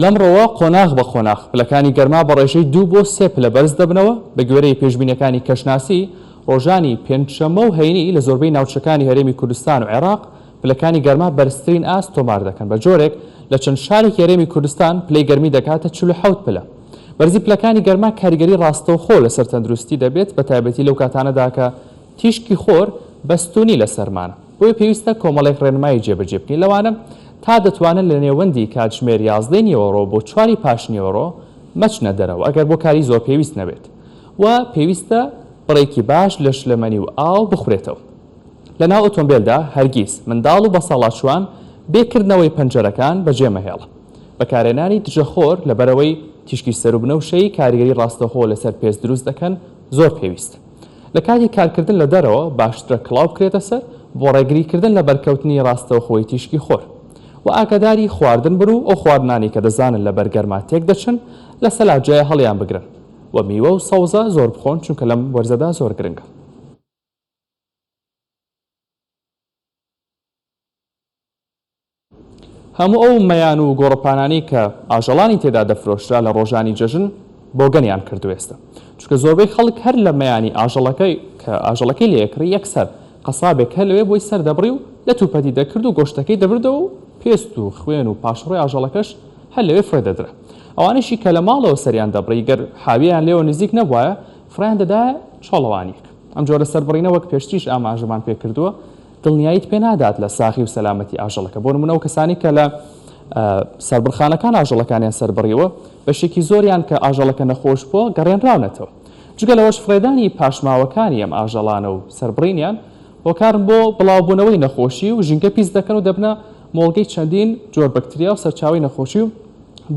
لەمڕۆوە قۆناغ بە قۆناغ پلەکانی گەرما بە ڕێژەی دوو بۆ سێ پلە بەرز دەبنەوە، بەگوێرەی پێشبینییەکانی کەشناسی، ڕۆژانی پێنجشەممە و هەینی لە زۆربەی ناوچەکانی هەرێمی کوردستان و عێراق پلەکانی گەرما بەرزترین ئاست تۆمار دەکەن، بە جۆرێک لە چەند شارێکی هەرێمی کوردستان پلەی گەرمی دەگاتە 47 پلە. بەرزی پلەکانی گەرما کاریگەری ڕاستەوخۆ لەسەر تەندروستی دەبێت، بەتایبەتی لەو کاتانەدا کە تیشکی خۆر بە ستوونی لەسەرمانە. بۆیە پێویستە کۆمەڵێک ڕێنمایی جێبەجێ بکەین، لەوانە تا دەتوانن لە نێوەندی کاتژمێر یازدەی نیوەڕۆ بۆ چواری پاشنیوەڕۆ مەچنە دەرەوە ئەگەر بۆ کاری زۆر پێویست نەبێت و پێویستە بڕێکی باش لە شلەمەنی و ئاو بخورێتەوە. لەناو ئۆتۆمبێلدا هەرگیز منداڵ و بەساڵاچووان بێ کردنەوەی پەنجەرەکان بەجێ مەهێڵە. بەکارهێنانی دژەخۆر لەبەرئەوەی تیشکی سەروبنەوشەیی کاریگەری ڕاستەوخۆ لەسەر پێست دروست دەکەن زۆر پێویستە. لە کاتی کارکردن لە دەرەوە باشترە کڵاو بکرێتە سەر بۆ ڕێگریکردن لە بەرکەوتنی ڕاستەوخۆی تیشکی خۆر. وە ئاگاداری خواردن بن و ئەو خواردنانەی کە دەزانن لەبەر گەرما تێکدەچن لە سەلاجەیە هەڵیان بگرن. وە میوە و سەوزە زۆر بخۆن چونکە لەم وەرزەدا زۆر گرنگە. هەموو ئەو مەیان و گۆڕەپانانەی کە ئاژەڵانی تێدا دەفرۆشرا لە ڕۆژانی جەژن بۆگەنیان کردو ئێستا چونکە زۆربەی خەڵک هەر لە مەیانی ئاژەڵەکەی کە ئاژەڵەکەی لێ ئەکڕی یەکسەر قەسابێک هەر لەوێ بۆی سەر دەبڕی و لەت و پەتی دەکرد و گۆشتەکەی دەبردەوە و پێست و خوێن و پاشەڕۆی ئاژەڵەکەش هەر لەوێ فڕێ دەدرا ئەوانەیشی کە لە ماڵەوە سەریان دەبڕی گەر حاویەیان لێوە نزیک نەبوایە فڕێیان دەدایە چۆڵەوانیەک ئەم جۆرە سەربڕینە وەک پێشتریش ئاماژەمان پێ کردووە دڵنیاییت پێ نادات لە ساغی و سەلامەتی ئاژەڵەکە، بۆ نموونە ئەو کەسانەی کە لە سەربڕخانەکان ئاژەڵەکانیان سەربڕیوە، بەشێکی زۆریان کە ئاژەڵەکە نەخۆش بووە گەڕێنراونەتەوە. جگە لەوەش فڕێدانی پاشماوەکانی ئەم ئاژەڵانە و سەربڕینیان هۆکارن بۆ بڵاوبوونەوەی نەخۆشی و ژینگە پیس دەکەن و دەبنە مۆڵگەی چەندین جۆر بەکتریا و سەرچاوەی نەخۆشی و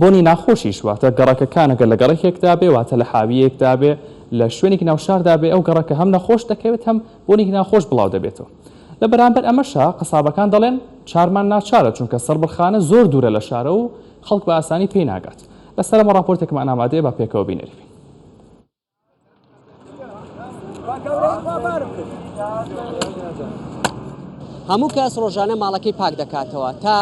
بۆنی ناخۆشیش، واتە گەڕەکەکان ئەگەر لە گەڕەکێکدا بێ، واتە لە حاویەیەکدا بێ، لە شوێنێکی ناوشاردا بێ، ئەو گەڕەکە هەم نەخۆش دەکەوێت هەم بۆنێکی ناخۆش بڵاو دەبێتەوە. لە بەرامبەر ئەمەشا قەسابەکان دەڵێن چارمان ناچارە چونکە سەربڕخانە زۆر دوورە لە شارەوە و خەڵک بە ئاسانی پێی ناگات. لەسەر ئەمە ڕاپۆرتێکمان ئامادەیە با پێکەوە بینەری بین. هەموو کەس ڕۆژانە ماڵەکەی پاک دەکاتەوە تا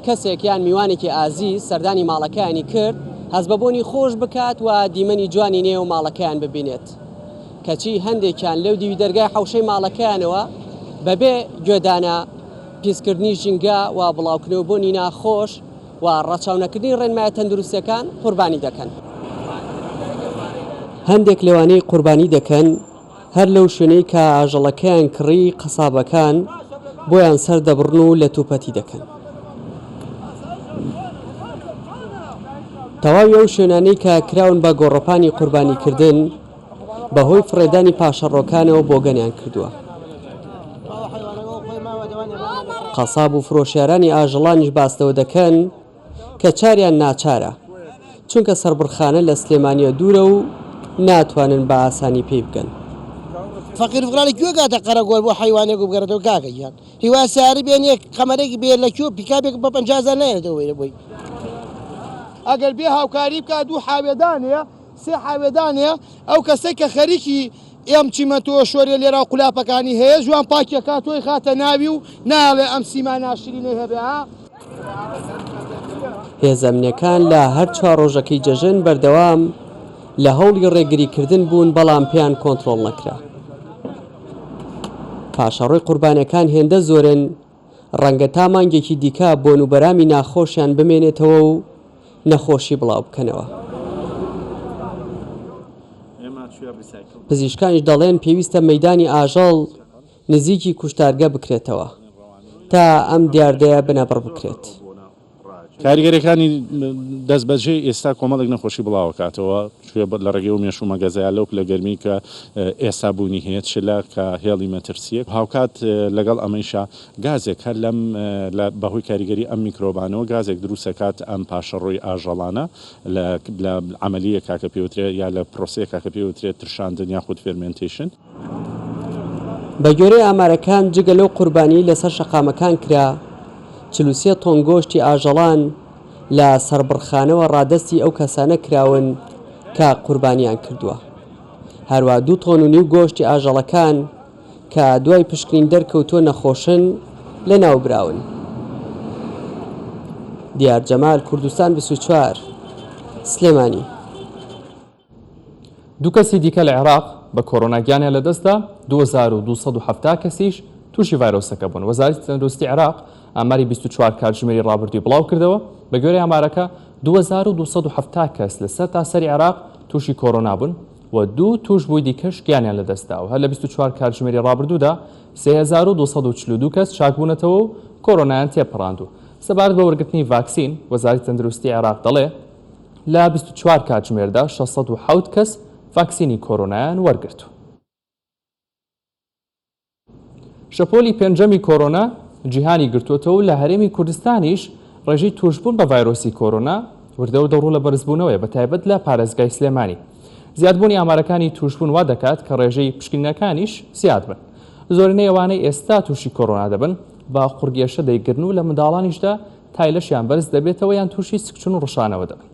کەسێک یان میوانێکی ئازیز سەردانی ماڵەکەیانی کرد هەست بە بۆنی خۆش بکات و دیمەنی جوانی نێو ماڵەکەیان ببینێت. کەچی هەندێکیان لەو دیوی دەرگای حەوشەی ماڵەکەیانەوە بەبێ گوێدانە پیسکردنی ژینگە و بڵاوکردنەوەی بۆنی ناخۆش و ڕەچاونەکردنی ڕێنمایە تەندروستییەکان قوربانی دەکەن. هەندێک لەوانەی قوربانی دەکەن هەر لەو شوێنەی کە ئاژەڵەکەیان کڕی قەسابەکان بۆیان سەردەبڕن و لەتوپەتی دەکەن. تەواوی ئەو شوێنانەی کە کراون بە گۆڕەپانی قوربانیکردن بەهۆی فڕێدانی پاشەڕۆکانەوە بۆگەنیان کردووە. قەساب و فرۆشیارانی ئاژەڵانیش باس لەوە دەکەن کە چاریان ناچارە، چونکە سەربڕخانە لە سلێمانییە دوورە و ناتوانن بە ئاسانی پێی بگەن. فەقیر فوقرا لە کوێ گاتە قەرەگۆل بۆ حەیوانێک و بگەڕێتەوە کاکە گیان هیوا ساری بێنێ قەمەرێک بێ لە کوێ پیکابێک بە 50 هەزار نایەنێتەوە وەیرە بۆی. ئەگەر بێ هاوکاری بکات دوو حاوێدانێ سێ حاوێدانێ ئەو کەسەی کە خەریکی ئێم چیمەنتۆ شۆرێ لێرا و قولاپەکانی هەیە جوان پاکیەکا تۆی خاتە ناوی و نایەڵێ ئەم سیما ناشرینەی هەبێ ها. هێزە ئەمنیەکان لە هەر چوار ڕۆژەکەی جەژن بەردەوام لە هەوڵی ڕێگریکردن بوون بەڵام پێیان کۆنتڕۆڵ نەکرا. پاشەڕۆی قوربانیەکان هێندە زۆرن ڕەنگە تا مانگێکی دیکە بۆن و بەرامی ناخۆشیان بمێنێتەوە و نەخۆشی بڵاوبکەنەوە. پزیشکانیش دەڵێن پێویستە مەیدانی ئاژەڵ نزیکی کوشتارگە بکرێتەوە تا ئەم دیاردەیە بنەبڕ بکرێت. کاریگەریەکانی دەستبەجێ ئێستا کۆمەڵێک نەخۆشی بڵاوەکاتەوە لە ڕێگەی ئەو مێش و مەگەزە یا لەو پلە گەرمی کە ئێستا بوونی هەیە چلە کە هێڵی مەترسیە هاوکات لەگەڵ ئەمەیشا گازێک هەر لەم لە بەهۆی کاریگەری ئەم میکرۆبانەوە گازێک دروستەکات ئەم پاشەڕۆی ئاژەڵانە لە لە عەمەلیەکا کە پێوترێ یا لە پرۆسەیەکا کە پێوترێت ترشاندن یاخود fermentation. بەگوێرەی ئامارەکان جگە لەو قوربانیەی لەسەر شەقامەکان کرا، 43 تۆن گۆشتی ئاژەڵان لە سەربڕخانەوە ڕادەستی ئەو کەسانە کراون کە قوربانیان کردووە. هەروا دوو تۆن و نیو گۆشتی ئاژەڵەکان کە دوای پشکنین دەرکەوتووە نەخۆشن، لەناوبراون. دیار جەمال، کوردستان 24، سلێمانی. دوو کەسی دیکە لە عێراق بە کۆرۆنا گیانیان لەدەستدا، 2270 کەسیش تووشی ڤایرۆسەکە بوون. وەزارەتی تەندروستی عێراق ئاماری 24 کاتژمێری ڕابردووی بڵاوکردەوە، بەگوێرەی ئامارەکە 2270 کەس لە سەرتاسەری عێراق تووشی کۆرۆنا بوون و دوو تووشبووی دیکەش گیانیان لەدەستدا و هەر لە 24 کاتژمێری ڕابردوودا 3242 کەس چاکبوونەتەوە و کۆرۆنایان تێپەڕاندوو. سەبارەت بە وەرگرتنی ڤاکسین، وەزارەتی تەندروستی عێراق دەڵێ، لە 24 کاتژمێردا 607 کەس ڤاکسینی کۆرۆنایان وەرگرتوو. شەپۆلی پێنجەمی کۆرۆنا جیهانی گرتووەتەوە و لە هەرێمی کوردستانیش ڕێژەی تووشبوون بە ڤایرۆسی کۆرۆنا وردە وردە ڕوو لە بەرزبوونەوەیە بەتایبەت لە پارێزگای سلێمانی. زیادبوونی ئامارەکانی تووشبوون وا دەکات کە ڕێژەی پشکنینەکانیش زیاد بن. زۆرینەی ئەوانەی ئێستا تووشی کۆرۆنا دەبن بە قوڕگێشە دەیگرن و لە منداڵانیشدا تای لەشیان بەرز دەبێتەوە یان تووشی سکچون و ڕشانەوە دەبن.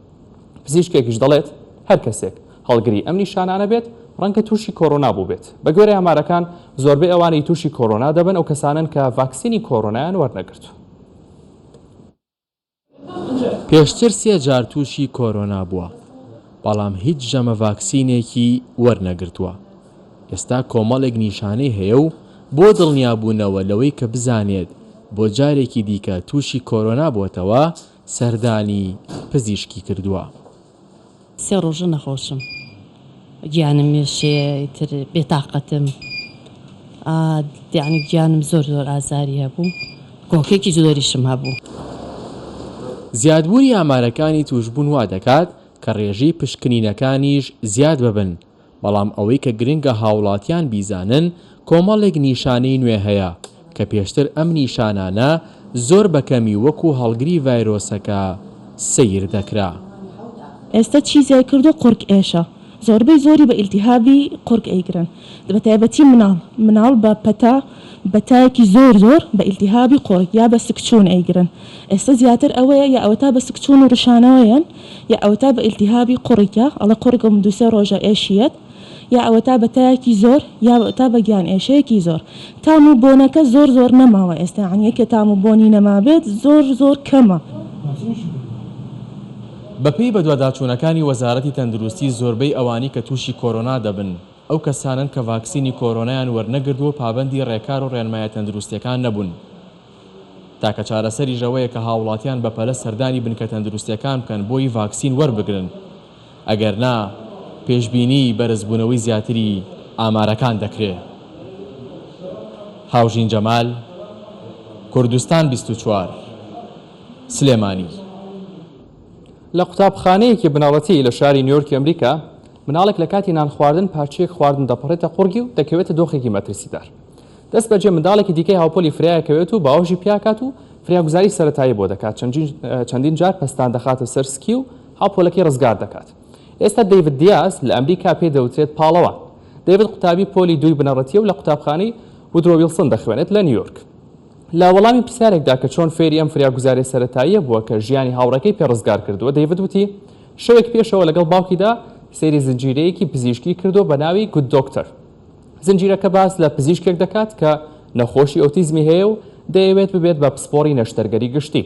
پزیشکێکیش دەڵێت، هەر کەسێک هەڵگری ئەم نیشانانە بێت، ڕەنگە تووشی کۆرۆنا بووبێت. بەگوێرەی ئامارەکان، زۆربەی ئەوانەی تووشی کۆرۆنا دەبن ئەو کەسانەن کە ڤاکسینی کۆرۆنایان وەرنەگرتووە. پێشتر سێ جار تووشی کۆرۆنا بووە، بەڵام هیچ ژەمە ڤاکسینێکی وەرنەگرتووە. ئێستا کۆمەڵێک نیشانەی هەیە و بۆ دڵنیابوونەوە لەوەی کە بزانێت بۆ جارێکی دیکە تووشی کۆرۆنا بووەتەوە، سەردانی پزیشکی کردووە. سێ ڕۆژە نەخۆشم گیانم ئێشێ ئیتر بێتاقەتم یانی گیانم زۆر زۆر ئازاری هەبوو کۆکەیەکی زۆریشم هەبوو. زیادبوونی ئامارەکانی تووشبوون وا دەکات کە ڕێژەی پشکنینەکانیش زیاد ببن، بەڵام ئەوەی کە گرنگە هاوڵاتیان بیزانن کۆمەڵێک نیشانەی نوێ هەیە کە پێشتر ئەم نیشانانە زۆر بە کەمی وەکو هەڵگری ڤایرۆسەکە سەیر دەکرا. ئێستا چی زیای کردوە قوڕگ ئێشە زۆربەی زۆری بە ئیلتیهابی قوڕگ ئەیگرن بە تایبەتی مناڵ مناڵ بە پەتا بە تایەکی زۆر زۆر بە ئیلتیهابی قوڕگ یا بە سکچوون ئەیگرن ئێستا زیاتر ئەوەیە یا ئەوەتا بە سکچوون و ڕشانەوەیەن یا ئەوەتا بە ئیلتیهابی قوڕگە ئەڵێ قوڕگم دوو سێ ڕۆژە ئێشیەت یا ئەوەتا بە تایەکی زۆر یا ئەوەتا بە گیان ئێشەیەکی زۆر تام و بۆنەکە زۆر زۆر نەماوە ئێستا یانی یەکێ تام و بۆنی نەمابێت زۆر زۆر کەمە. بەپێی بەدواداچوونەکانی وەزارەتی تەندروستی زۆربەی ئەوانەی کە تووشی کۆرۆنا دەبن ئەو کەسانەن کە ڤاکسینی کۆرۆنایان وەرنەگردووە و پابەندی ڕێکار و ڕێنمایە تەندروستییەکان نەبوون. تاکە چارەسەریش ئەوەیە کە هاوڵاتیان بەپەلە سەردانی بنکە تەندروستییەکان بکەن بۆی ڤاکسین وەربگرن، ئەگەرنا پێشبینیی بەرزبوونەوەی زیاتری ئامارەکان دەکرێ. هاوژین جەمال، کوردستان 24، سلێمانی. لە قوتابخانەیەکی بنەڕەتی لە شاری نیویۆرکی ئەمریکا، مناڵێک لە کاتی نانخواردن پارچەیەک خواردن دەپەڕێتە قوڕگی و دەکەوێتە دۆخێکی مەترسیدار. دەستبەجێ منداڵێکی دیکەی هاوپۆلی فریایەکەوێت و باوەشی پیاکات و فریاگوزاری سەرەتایی بۆ دەکات، چەندین جار پەستان دەخاتە سەر سکی و هاوپۆلەکەی ڕزگار دەکات. ئێستا دەیڤد دیاز لە ئەمریکا پێی دەوترێت پاڵەوان. دەیڤد قوتابی پۆلی دووی بنەڕەتییە و لە قوتابخانەی ودرۆ ویڵسن دەخوێنێت لە نیویۆرک. لە وەڵامی پرسیارێکدا کە چۆن فێری ئەم فریاگوزارییە سەرەتاییە بووە کە ژیانی هاوڕێکەی پێ ڕزگار کردووە، دەیڤد وتی شەوێک پێشەوە لەگەڵ باوکیدا سەیری زنجیرەیەکی پزیشکی کردووە بە ناوی Good Doctor. زنجیرەکە باس لە پزیشکێک دەکات کە نەخۆشی ئۆتیزمی هەیە و دەیەوێت ببێت بە پسپۆڕی نەشتەرگەری گشتی.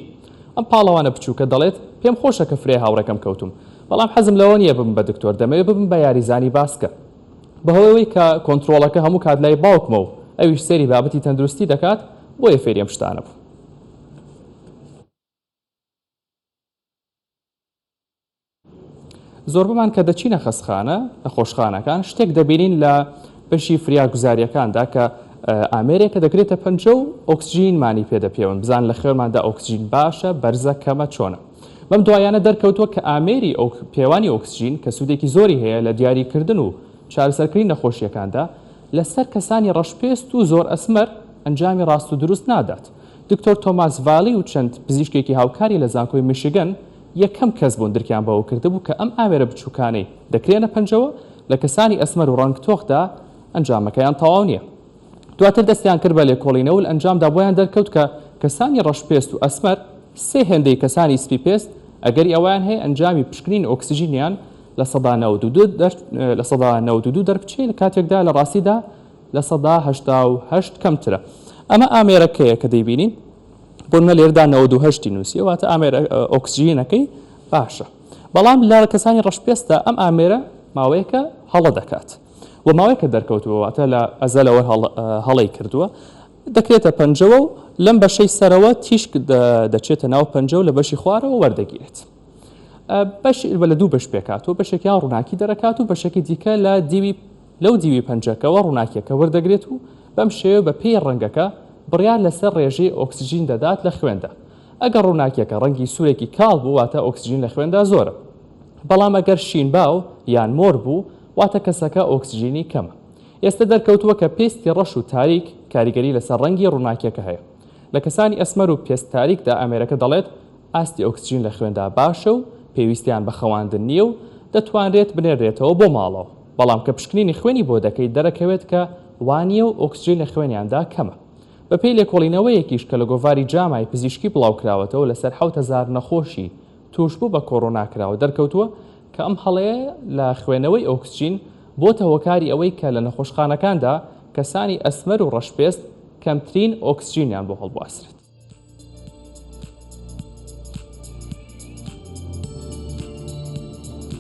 ئەم پاڵەوانە بچووکە دەڵێت، پێم خۆشە کە فریای هاوڕێکەم کەوتووم، بەڵام حەزم لەوە نییە ببم بە دکتۆر، دەمەوێت ببم بە یاریزانی باسکە. بەهۆی ئەوەی کە کۆنترۆڵەکە هەموو کات لای باوکمە و ئەویش سەیری بابەتی تەندروستی دەکات، بۆیە فێری ئەم شتانە بووم. زۆربەمان کە دەچینە خەستخانە، نەخۆشخانەکان، شتێک دەبینین لە بەشی فریاگوزارییەکاندا کە ئامێرێکە دەکرێتە پەنجە و ئۆکسجینمانی پێ دەپێون، بزان لە خوێنماندا ئۆکسجین باشە، بەرزە، کەمە، چۆنە. بەم دواییانە دەرکەوتووە کە ئامێری پێوانی ئۆکسجین کە سوودێکی زۆری هەیە لە دیاریکردن و چارەسەرکردنی نەخۆشییەکاندا، لەسەر کەسانی ڕەشپێست و زۆر ئەسمەر ئەنجامی ڕاست و دروست نادات. دکتۆر تۆماس ڤالی و چەند پزیشکێکی هاوکاری لە زانکۆی میشیگن یەکەم کەس بوون درکیان بەوە کردبوو کە ئەم ئامێرە بچووکانەی دەکرێنە پەنجەوە لە کەسانی ئەسمەر و ڕەنگ تۆخدا ئەنجامەکەیان تەواو نییە. دواتر دەستیان کرد بە لێکۆڵینەوە و لە ئەنجامدا بۆیان دەرکەوت کە کەسانی ڕەشپێست و ئەسمەر سێ هێندەی کەسانی سپی پێست ئەگەری ئەوەیان هەیە ئەنجامی پشکنین ئۆکسجینیان 92% دەربچێت لە کاتێکدا لە ڕاستیدا 88% کەمترە. ئەمە ئامێرەکەیە کە دەیبینین. بۆ نمونە لێرەدا 98 ی نووسیوە واتە ئامێر ئۆکسجینەکەی باشە بەڵام لە کەسانی ڕەشپێستە ئەم ئامێرە ماوەیەکە هەڵە دەکات و ماوەیەکە دەرکەوتووە واتە لە ئەزەلەوە هەڵەی کردووە دەکرێتە پەنجەوە و لەم بەشەی سەرەوە تیشک دەچێتە ناو پەنجە و لە بەشی خوارەوە وەردەگیرێت. بەش لە دوو بەش پێکهاتووە، بەشێکیان ڕووناکی دەرەکات و بەشێکی دیکە لە دیوی لەو دیوی پەنجەکەوە ڕووناکیەکە وەردەگرێت و بەم شێوەیە بە پێی ڕەنگەکە بڕیار لەسەر ڕێژەی ئۆکسجین دەدات لە خوێندا. ئەگەر ڕووناکیەکە ڕەنگی سوورێکی کاڵ بوو واتە ئۆکسجین لە خوێندا زۆرە. بەڵام ئەگەر شینباو یان مۆر بوو واتە کەسەکە ئۆکسجینی کەمە. ئێستە دەرکەوتووە کە پێستی ڕەش و تاریک کاریگەری لەسەر ڕەنگی ڕووناکیەکە هەیە. لە کەسانی ئەسمەر و پێست تاریکدا ئامێرەکە دەڵێت ئاستی ئۆکسجین لە خوێندا باشە و پێویستیان بە خەواندن نییە و دەتوانرێت بنێررێتەوە بۆ ماڵەوە، بەڵام کە پشکنینی خوێنی بۆ دەکەیت دەرەکەوێت کە وانییە و ئۆکسجین لە خوێنیاندا کەمە. بەپێی لێکۆڵینەوەیەکیش کە لە گۆڤاری جامای پزیشکی بڵاوکراوەتەوە لەسەر 7000 نەخۆشی تووشبوو بە کۆرۆنا کراوە دەرکەوتووە کە ئەم هەڵەیە لە خوێنەوەی ئۆکسجین بۆتە هۆکاری ئەوەی کە لە نەخۆشخانەکاندا کەسانی ئەسمەر و ڕەشپێست کەمترین ئۆکسجینیان بۆ هەڵبواسرێت.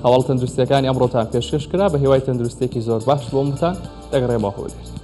هەواڵ تەندروستیەکانی ئەمڕۆتان پێشکەش کرا بە هیوای تەندروستێکی زۆر باش بۆ هەمووتان دەگەڕێمەوە هەولێر.